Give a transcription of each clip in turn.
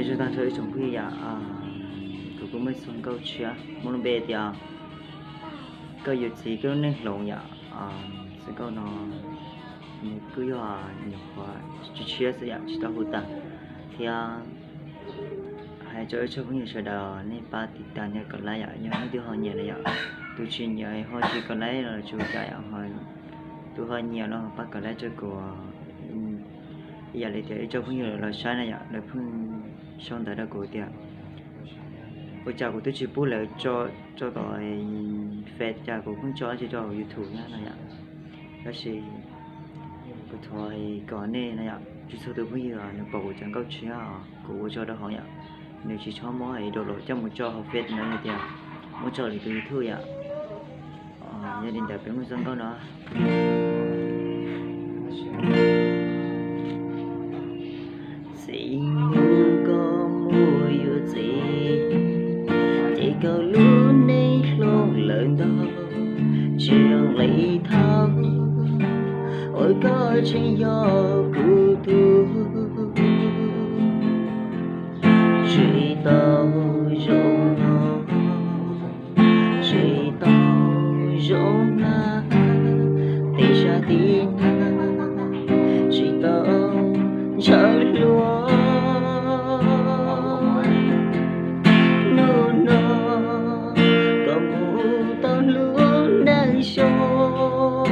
Zoo tag nrho ib tsoom phooj ywg yom, kuv kuj muaj txoj nkauj tshiab muaj lub npe tias Koj yuav txiv koj lub neej hloov yom. Txoj nkauj no nws kuj yog nyuam qhuav tshiab tshiab xwb yom, tsis tau hu tag. Thiab hais rau ib tsoom phooj ywg sawv daws nej pab tiv tas nias kom like yom, yog leej twg ho nyiam na yom. Tus tsis nyiam ho tsis kom like los tsis ua cas yom, tus ho nyiam los pab kom like rau kuv. Ib yam li tias ib tsoom phooj ywg los saib na yom, lawv pheej sau ntawv rau kuv tias ua cas kuv twb tsis pub lawv tso tom Face, cas kuv pheej tso tsis rau YouTube na no yom. Tab sis kuv thov kom nej na yom, tsis txhua tus phooj ywg nws pom kuv cov nkauj tshiab kuv ua tso rau hauv yom, nws tsis txhob muab download coj mus tso hauv Face no tias muab tso lwm tus YouTube yom. Yog li ntawd peb mus txoj nkauj no. Txiv hnub koj mus yuav txiv, ces koj lub neej hloov lawm ntau, tsis zoo li thawj, ua koj tseem yog kuv tug. Tsis tau zoo no, tsis tau zoo na, tej sab tiv na, tsis tau ntshaw hluas. Hnub no koj mus tau hlub neej xyoo,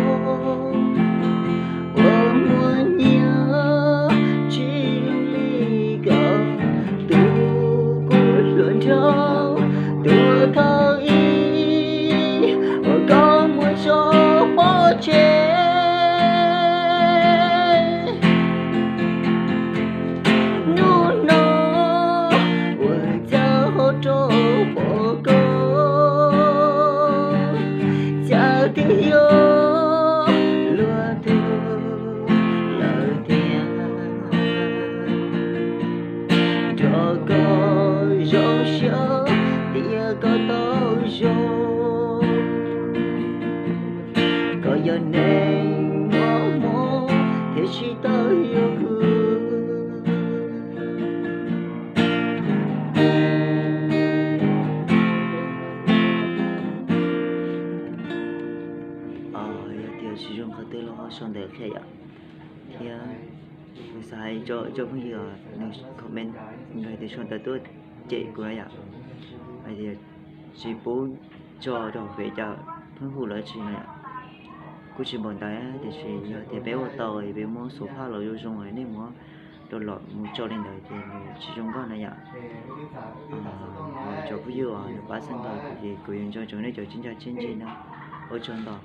ua muaj nyiaj tsis zoo li koj, tus kuv hluas nraug tuag thaum ub, uas koj muab tso pov tseg. Hnub no ua cas ho rov pom koj, cas twb yog luag tug lawm tiag. Nrog koj zoo siab tias koj tau zoo, koj yog neeg muaj hmoo thiab tsis tau yuav kuv. Yog tias tsis zoo qhov twg los ho sau ntawv qhia yom. Thiab kuv xav hais rau ib tsoom phooj ywg nws comment, nws hais tias sau ntawv tuaj cem kuv na yom, hais tias tsis pub tso rau Face, cas pheej hu lawv tsis no yom. Kuj tsis npaum ntawd, tiam sis yog tias peb ua tau es peb muab xuv phaj los zoo zoo es nej muab download mus tso li ntawd ces nws tsis zoo nkauj na yom. Cov phooj ywg uas nws pab txhawb nqa kuv ces kuv yuav nco ntsoov nej cov tsis ntsa tsis ntse na. Ua tsaug ntau.